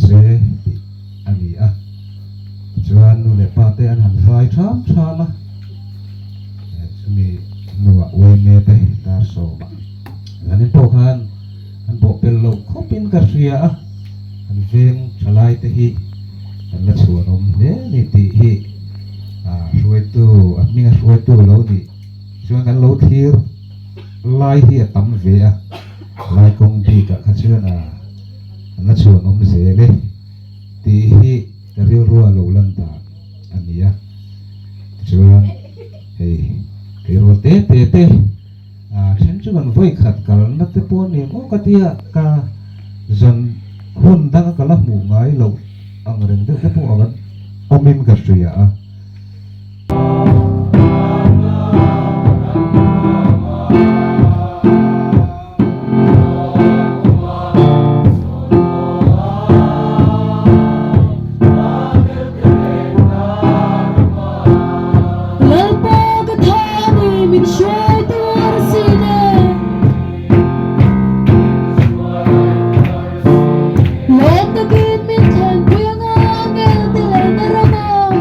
se tih a ni a. Tichuan nu leh pa te an han vai ṭham ṭham a, chumi hnuah uaime te dar sawmah zanin pawh khan an bawhpelh loh khawpin ka hria a, kan veng ṭhalai te hi kan la chhuanawm hle a ni tih hi hruaitu a hminga hruaitu lo nih chuan kan lo thlir lai hi a tam ve a, lai kawng bikah kha chuan a an la chhuanawm zel e. Tih hi ka rilrua lo lan dan a ni a, tichuan hei tleirawl te te te ah then chu kan vawi khat kalna te pawh a ni maw ka tia ka zan hun danga ka la hmuh ngai loh ang reng deuh te pawh a awmin ka hria a. Lalpa ka thani min hruai tur sin e. Lawm takin min thlenpui anga angel te lehna ramah.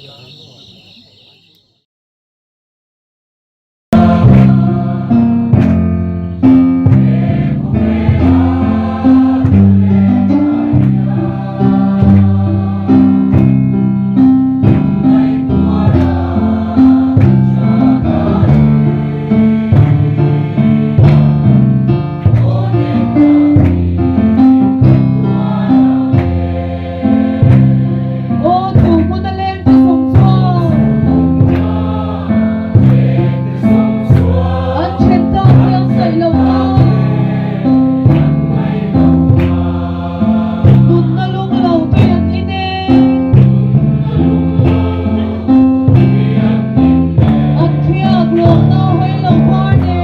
Aw chu hmun a leng te sawm chuan an then tak hian saih lo a, nunna lung lo tui an in e. An thiak lawmna hawi lo par nen.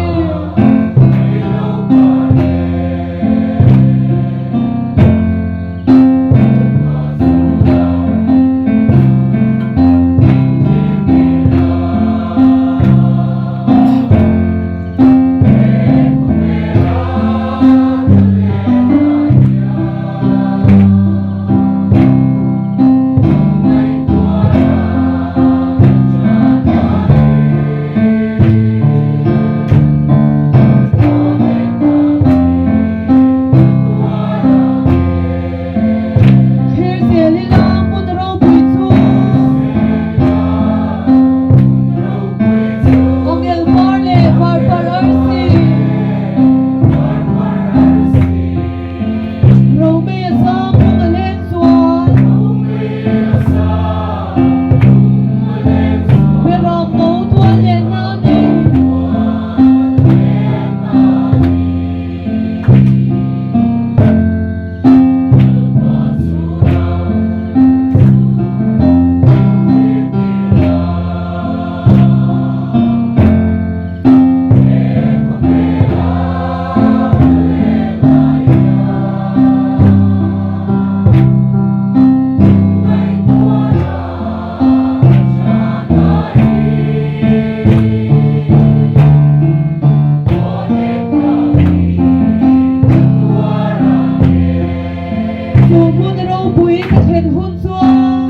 Thirzel ila hmun ropui chu Angel var leh varpar arsi Romei a sang lung a leng chuan Beram no tual leh na nei. Chu hmun ropui ka thlen hun chuan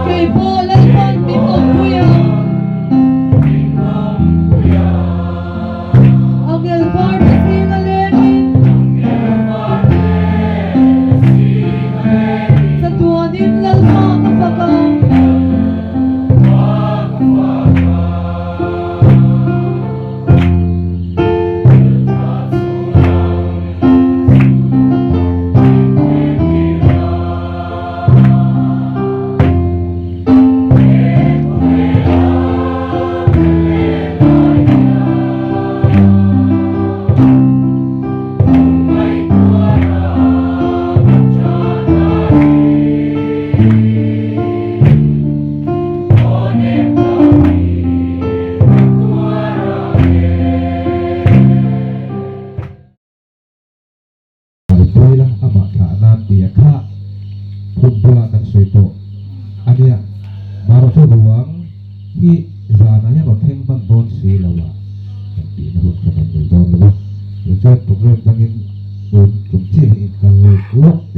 Kei pawh Lalpan min awmpui ang. Angel var te zing a lengin Chatuanin Lalpa ka fak ang. Kalpui la amah thlah nan tia kha hun bulah kan sawi tawh a nia. Marawhchu ruang hi zanah hian rawn thleng hman dawn si lo a, kan tihna hun kha kan nei dawn lo a. Tichuan program dangin tun tum chiah hi inkal lawk.